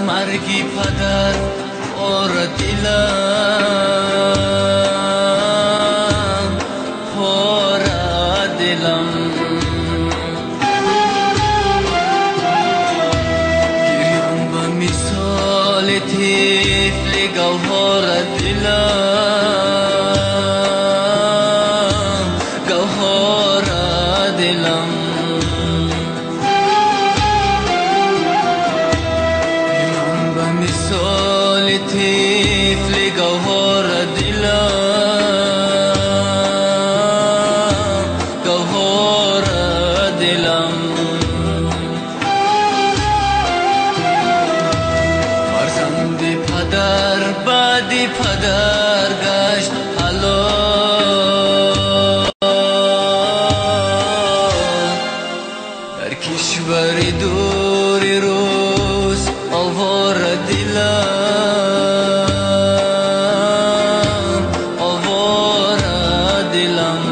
Марги падар пора дилам, пора дилам. Гирён ба мисоли тифли гавҳора дилам, гавҳора дилам. Мисоли тифли гавҳора дилам, гавҳора дилам. Фарзанди падар баъди падар гашт ҳалол, дар кишвари дури рӯз овора дилам, овора дилам.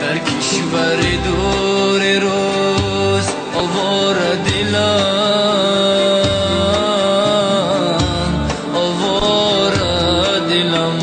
Дар кишвари дури рӯз овора дилам, овора дилам.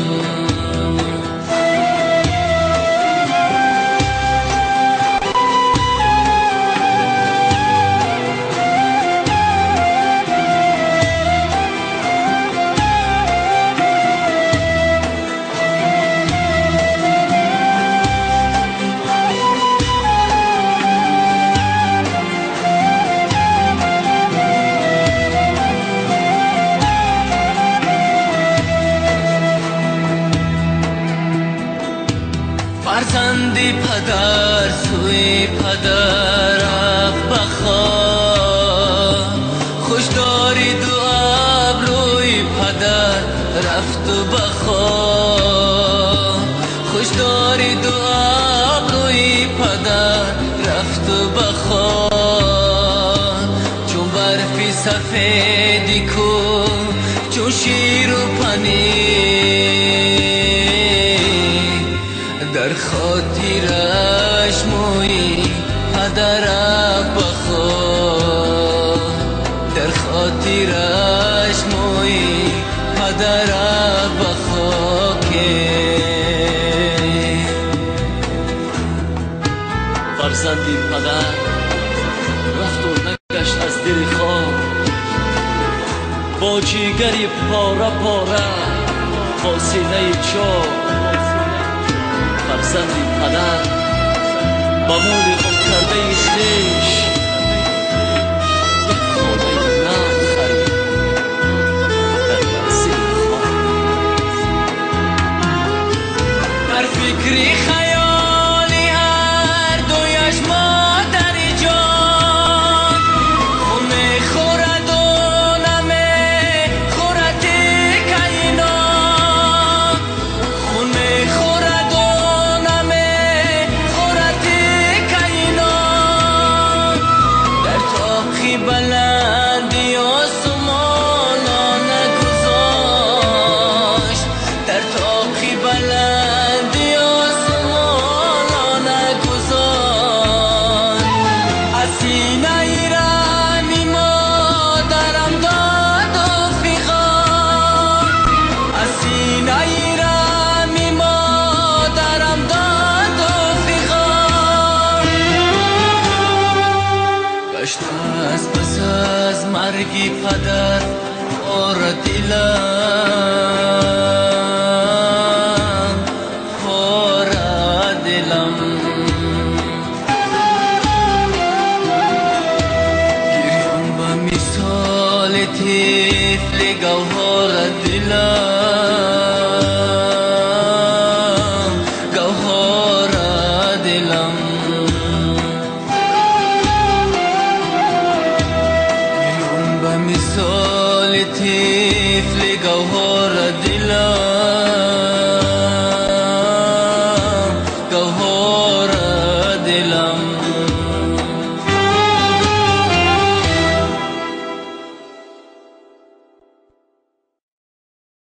Фарзанди падар сӯи падар рафт ба хок, хушдори ду абрӯи падар рафту ба хок, хушдори ду абрӯи падар рафту ба хок. Чун барфи сафеди кӯҳ, чун ширу панир, дар хотираш мӯи падарам ба хок, дар хотираш мӯи падарам ба хок. Фарзанди падар рафту нагашт аз дили хок, бо ҷигари пора пора, бо синаи чок. Фарзанди падар ба моли ғумкардаи хеш як хонаи нав харид дар манзили хок. Дар фикри хаёли ҳар дуяш модари ҷон, хун мехӯраду намехӯрад тикаи нон, хун мехӯраду намехӯрад тикаи нон. Дар тоқи баланди осмона нагузошт, дар тоқи баланди осмона Падар.